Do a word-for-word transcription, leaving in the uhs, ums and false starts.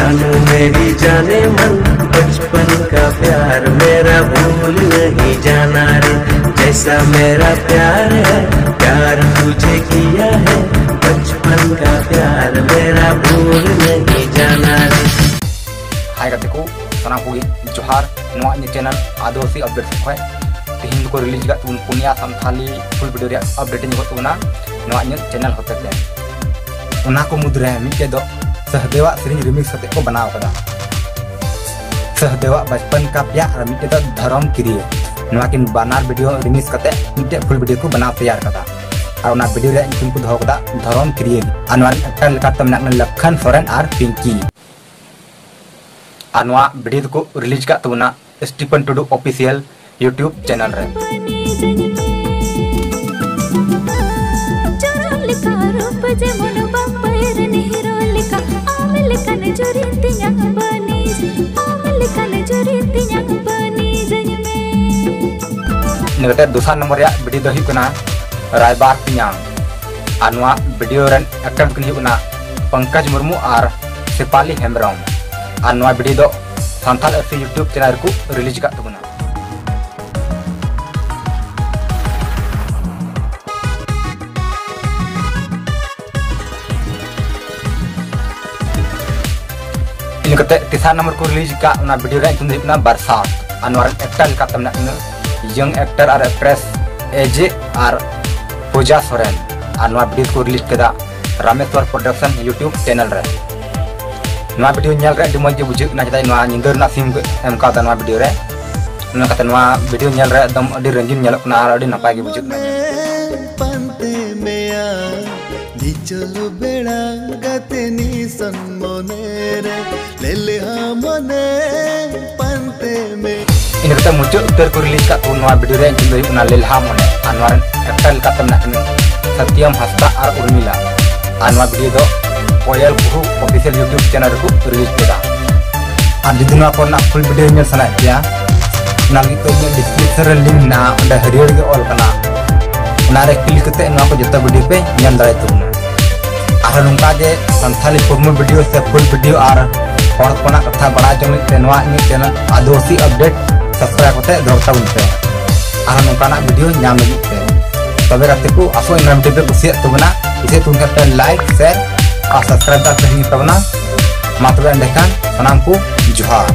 मेरी जाने मन, बचपन का प्यार मेरा भूल नहीं जाना रे। जैसा मेरा प्यार है, प्यार तुझे किया है, बचपन का प्यार मेरा भूल नहीं जाना रे। ᱦᱟᱭ ᱜᱟᱛᱮ ᱠᱚ, ᱥᱟᱱᱟᱢ ᱠᱚᱜᱮ ᱡᱚᱦᱟᱨ᱾ ᱱᱚᱣᱟ ᱤᱧᱟᱹᱜ ᱪᱮᱱᱮᱞ ᱟᱹᱫᱤᱵᱟᱹᱥᱤ ᱟᱯᱰᱮᱴ ᱥᱮᱫ ᱠᱷᱚᱱ ᱛᱮᱦᱮᱧ ᱫᱚᱠᱚ ᱨᱤᱞᱤᱡᱽ ᱟᱠᱟᱫ ᱛᱟᱵᱚᱱ ᱯᱩᱱᱭᱟ ᱥᱟᱱᱛᱷᱟᱞᱤ ᱯᱷᱩᱞ ᱵᱷᱤᱰᱤᱭᱳ ᱨᱮᱭᱟᱜ ᱟᱯᱰᱮᱴ ᱤᱧ ᱮᱢᱚᱜ ᱛᱟᱵᱚᱱᱟ ᱱᱚᱣᱟ ᱤᱧᱟᱹᱜ ᱪᱮᱱᱮᱞ ᱦᱚᱛᱮᱛᱮ᱾ ᱚᱱᱟ ᱠᱚ ᱢᱩᱫᱽᱨᱮ ᱢᱤᱫᱴᱮᱡ ᱫᱚ ᱥᱟᱦᱫᱮᱣᱟᱜ ᱥᱮᱨᱮᱧ ᱨᱤᱢᱤᱠᱥ ᱠᱟᱛᱮ ᱠᱚ ᱵᱮᱱᱟᱣ ᱠᱟᱫᱟ, ᱥᱟᱦᱫᱮᱣᱟᱜ ᱵᱟᱪᱯᱚᱱ ᱠᱟ ᱯᱭᱟᱨ, ᱟᱨ ᱢᱤᱫᱴᱮᱡ ᱫᱚ ᱫᱷᱚᱨᱚᱢ ᱠᱤᱨᱤᱭᱟᱹ᱾ ᱱᱚᱣᱟ ᱠᱤᱱ ᱵᱟᱱᱟᱨ ᱵᱷᱤᱰᱤᱭᱳ ᱨᱤᱢᱤᱠᱥ ᱠᱟᱛᱮ ᱢᱤᱫᱴᱮᱡ ᱯᱷᱩᱞ ᱵᱷᱤᱰᱤᱭᱳ ᱠᱚ ᱵᱮᱱᱟᱣ ᱛᱮᱭᱟᱨ ᱠᱟᱫᱟ᱾ ᱟᱨ ᱚᱱᱟ ᱵᱷᱤᱰᱤᱭᱳ ᱨᱮᱭᱟᱜ ᱧᱩᱛᱩᱢ ᱠᱚ ᱫᱚᱦᱚ ᱠᱟᱫᱟ ᱫᱷᱚᱨᱚᱢ ᱠᱤᱨᱤᱭᱟᱹ᱾ ᱟᱨ ᱱᱚᱣᱟ ᱨᱮᱱ ᱮᱠᱴᱟᱨ ᱞᱮᱠᱟᱛᱮ ᱢᱮᱱᱟᱜ ᱠᱤᱱᱟ ᱞᱚᱠᱠᱷᱚᱱ ᱥᱚᱨᱮᱱ ᱟᱨ ᱯᱤᱝᱠᱤ᱾ ᱟᱨ ᱱᱚᱣᱟ ᱵᱷᱤᱰᱤᱭᱳ ᱫᱚᱠᱚ ᱨᱤᱞᱤᱡᱽ ᱠᱟᱜ ᱛᱟᱵᱚᱱᱟ ᱥᱴᱤᱯᱷᱮᱱ ᱴᱩᱰᱩ ᱚᱯᱷᱤᱥᱤᱭᱟᱞ YouTube ᱪᱮᱱᱮᱞ ᱨᱮ᱾ ᱵᱟᱹᱱᱤᱡᱟᱹᱧ ᱢᱮ᱾ ᱪᱚᱨᱚᱱ ᱞᱮᱠᱟ ᱨᱩᱯ ᱡᱮᱢᱚᱱ ᱵᱟᱯᱟᱭ ᱨᱮᱱ ᱦᱤᱨᱳ ᱞᱮᱠᱟ, ᱟᱢ ᱞᱮᱠᱟᱱ ᱡᱩᱨᱤ ᱛᱤᱧᱟᱹ ᱵᱟᱹᱱᱤᱡᱽ, ᱟᱢ ᱞᱮᱠᱟᱱ ᱡᱩᱨᱤ ᱛᱤᱧᱟᱹ ᱵᱟᱹᱱᱤᱡᱟᱹᱧ ᱢᱮ᱾ ᱤᱱᱟᱹ ᱠᱟᱛᱮ ᱫᱚᱥᱟᱨ ᱱᱚᱢᱵᱚᱨ ᱨᱮᱭᱟᱜ ᱵᱷᱤᱰᱤᱭᱳ ᱫᱚ ᱦᱩᱭᱩᱜ ᱠᱟᱱᱟ ᱨᱟᱭᱵᱟᱨ ᱛᱤᱧᱟᱝ᱾ ᱟᱨ ᱱᱚᱣᱟ ᱵᱷᱤᱰᱤᱭᱳ ᱨᱮᱱ ᱮᱠᱴᱟᱨ ᱫᱚᱠᱤᱱ ᱦᱩᱭᱩᱜ ᱠᱟᱱᱟ ᱯᱚᱝᱠᱚᱡᱽ ᱢᱩᱨᱢᱩ ᱟᱨ ᱥᱮᱯᱟᱞᱤ ᱦᱮᱢᱵᱨᱚᱢ᱾ ᱟᱨ ᱱᱚᱣᱟ ᱵᱷᱤᱰᱤᱭᱳ ᱫᱚ ᱥᱟᱱᱛᱟᱲ ᱟᱹᱨᱥᱤ YouTube ᱪᱮᱱᱮᱞ ᱨᱮᱠᱚ ᱨᱤᱞᱤᱡᱽ ᱟᱠᱟᱫ ᱛᱟᱵᱚᱱᱟ᱾ ᱤᱱᱟᱹ ᱠᱟᱛᱮ ᱛᱮᱥᱟᱨ ᱱᱚᱢᱵᱚᱨ ᱠᱚ ᱨᱤᱞᱤᱡᱽ ᱟᱠᱟᱫ ᱚᱱᱟ ᱵᱷᱤᱰᱤᱭᱳ ᱨᱮᱭᱟᱜ ᱧᱩᱛᱩᱢ ᱫᱚ ᱦᱩᱭᱩᱜ ᱠᱟᱱᱟ ᱵᱟᱨᱥᱟᱛ᱾ ᱟᱨ ᱱᱚᱣᱟ ᱨᱮᱱ ᱮᱠᱴᱟᱨ ᱞᱮᱠᱟᱛᱮ ᱢᱮᱱᱟᱜ ᱠᱤᱱᱟ ᱭᱚᱝ ᱮᱠᱴᱟᱨ ᱟᱨ ᱮᱠᱴᱨᱮᱥ ᱮᱡᱮ ᱟᱨ ᱯᱩᱡᱟ ᱥᱚᱨᱮᱱ᱾ ᱟᱨ ᱱᱚᱣᱟ ᱵᱷᱤᱰᱤᱭᱳ ᱠᱚ ᱨᱤᱞᱤᱡᱽ ᱠᱮᱫᱟ ᱨᱟᱢᱮᱥᱣᱚᱨ ᱯᱨᱚᱰᱟᱠᱥᱚᱱ YouTube ᱪᱮᱱᱮᱞ ᱨᱮ᱾ ᱱᱚᱣᱟ ᱵᱷᱤᱰᱤᱭᱳ ᱧᱮᱞ ᱨᱮ ᱟᱹᱰᱤ ᱢᱚᱡᱽ ᱜᱮ ᱵᱩᱡᱷᱟᱹᱜ ᱠᱟᱱᱟ, ᱪᱮᱫᱟᱜ ᱱᱚᱣᱟ ᱧᱤᱫᱟᱹ ᱨᱮᱱᱟᱜ ᱥᱤᱱ ᱠᱚ ᱮᱢ ᱠᱟᱣᱫᱟ ᱱᱚᱣᱟ ᱵᱷᱤᱰᱤᱭᱳ ᱨᱮ᱾ ᱚᱱᱟ ᱠᱟᱛᱮ ᱱᱚᱣᱟ ᱵᱷᱤᱰᱤᱭᱳ ᱧᱮᱞ ᱨᱮ ᱮᱠᱫᱚᱢ ᱟᱹᱰᱤ ᱨᱚᱸᱜᱤᱱ ᱧᱮᱞᱚᱜ ᱠᱟᱱᱟ ᱟᱨ ᱟᱹᱰᱤ ᱱᱟᱯᱟᱭ ᱜᱮ ᱵᱩᱡᱷᱟᱹᱜ ᱠᱟᱱᱟ ᱧᱮᱞ ᱨᱮ᱾ ᱯᱟᱱᱛᱮ ᱢᱮᱭᱟ, ᱱᱤᱪᱚᱞ ᱵᱮᱲᱟ ᱜᱟᱛᱮ ᱱᱤᱥᱟᱱ ᱢᱚᱱᱮ ᱨᱮ, ᱞᱮᱞᱮᱦᱟ ᱢᱚᱱᱮ ᱯᱟᱱᱛᱮ ᱢᱮ᱾ ᱤᱱᱟᱹ ᱠᱟᱛᱮ ᱢᱩᱪᱟᱹᱫ ᱩᱛᱟᱹᱨ ᱠᱚ ᱨᱤᱞᱤᱡᱽ ᱠᱟᱜ ᱛᱟᱵᱚᱱ ᱱᱚᱣᱟ ᱵᱷᱤᱰᱤᱭᱳ ᱨᱮᱭᱟᱜ ᱧᱩᱛᱩᱢ ᱫᱚ ᱦᱩᱭᱩᱜ ᱠᱟᱱᱟ ᱞᱮᱞᱦᱟ ᱢᱚᱱᱮ᱾ ᱟᱨ ᱱᱚᱣᱟ ᱨᱮᱱ ᱮᱠᱴᱟᱨ ᱞᱮᱠᱟᱛᱮ ᱢᱮᱱᱟᱜ ᱠᱤᱱᱟ ᱥᱟᱛᱭᱟᱢ ᱦᱟᱸᱥᱫᱟ ᱟᱨ ᱩᱨᱢᱤᱞᱟ᱾ ᱟᱨ ᱱᱚᱣᱟ ᱵᱷᱤᱰᱤᱭᱳ ᱫᱚ ᱠᱚᱭᱮᱞ ᱠᱩᱦᱩ ᱚᱯᱷᱤᱥᱤᱭᱟᱞ YouTube ᱪᱮᱱᱮᱞ ᱨᱮᱠᱚ ᱨᱤᱞᱤᱡᱽ ᱠᱮᱫᱟ᱾ ᱟᱨ ᱡᱩᱫᱤ ᱱᱚᱣᱟ ᱠᱚᱨᱮᱱᱟᱜ ᱯᱷᱩᱞ ᱵᱷᱤᱰᱤᱭᱳ ᱧᱮᱞ ᱥᱟᱱᱟᱭᱮᱫ ᱯᱮᱭᱟ, ᱚᱱᱟ ᱞᱟᱹᱜᱤᱫ ᱛᱮ ᱤᱧᱟᱹᱜ ᱰᱤᱥᱠᱨᱤᱯᱥᱚᱱ ᱨᱮ ᱞᱤᱝᱠ ᱢᱮᱱᱟᱜᱼᱟ, ᱚᱸᱰᱮ ᱦᱟᱹᱨᱭᱟᱹᱲ ᱜᱮ ᱚᱞ ᱠᱟᱱᱟ, ᱚᱱᱟ ᱨᱮ ᱠᱞᱤᱠ ᱠᱟᱛᱮ ᱱᱚᱣᱟ ᱠᱚ ᱡᱚᱛᱚ ᱵᱷᱤᱰᱤᱭᱳ ᱯᱮ ᱧᱮᱞ ᱫᱟᱲᱮᱭᱟᱜ ᱛᱟᱵᱚᱱᱟ᱾ ᱟᱨᱦᱚᱸ ᱱᱚᱝᱠᱟ ᱜᱮ ᱥᱟᱱᱛᱷᱟᱞᱤ ᱯᱨᱳᱢᱳ ᱵᱷᱤᱰᱤᱭᱳ ᱥᱮ ᱯᱷᱩᱞ ᱵᱷᱤᱰᱤᱭᱳ ᱟᱨ ᱦᱚᱲ ᱦᱚᱯᱚᱱᱟᱜ ᱠᱟᱛᱷᱟ ᱵᱟᱲᱟᱭ ᱡᱚᱝ ᱞᱟᱹᱜᱤᱫ ᱛᱮ ᱱᱚᱣᱟ ᱤᱧᱟᱹᱜ ᱪᱮᱱᱮᱞ ᱟᱹᱫᱤᱵᱟᱹᱥᱤ ᱟᱯᱰᱮᱴ ᱥᱟᱵᱥᱠᱨᱟᱭᱤᱵ ᱠᱟᱛᱮ ᱫᱚᱦᱚ ᱛᱟᱵᱚᱱ ᱯᱮ᱾ ᱟᱨᱦᱚᱸ ᱱᱚᱝᱠᱟᱱᱟᱜ ᱵᱷᱤᱰᱤᱭᱳ ᱧᱟᱢ ᱞᱟᱹᱜᱤᱫ ᱛᱮ᱾ ᱛᱚᱵᱮ ᱜᱟᱛᱮ ᱠᱚ, ᱟᱥᱚᱜ ᱟᱹᱧ ᱱᱚᱣᱟ ᱵᱷᱤᱰᱤᱭᱳ ᱯᱮ ᱠᱩᱥᱤᱭᱟᱜ ᱛᱟᱵᱚᱱᱟ᱾ ᱠᱩᱥᱤᱭᱟᱜ ᱛᱟᱵᱚᱱ ᱠᱷᱟᱱ ᱯᱮ ᱞᱟᱭᱤᱠ, ᱥᱮᱭᱟᱨ ᱟᱨ ᱥᱟᱵᱥᱠᱨᱟᱭᱤᱵ ᱫᱚ ᱟᱞᱚ ᱯᱮ ᱦᱤᱲᱤᱧ ᱛᱟᱵᱚᱱᱟ᱾ ᱢᱟ ᱛᱚᱵᱮ ᱮᱸᱰᱮᱠᱷᱟᱱ ᱥᱟᱱᱟᱢ ᱠᱚ ᱡᱚᱦᱟᱨ᱾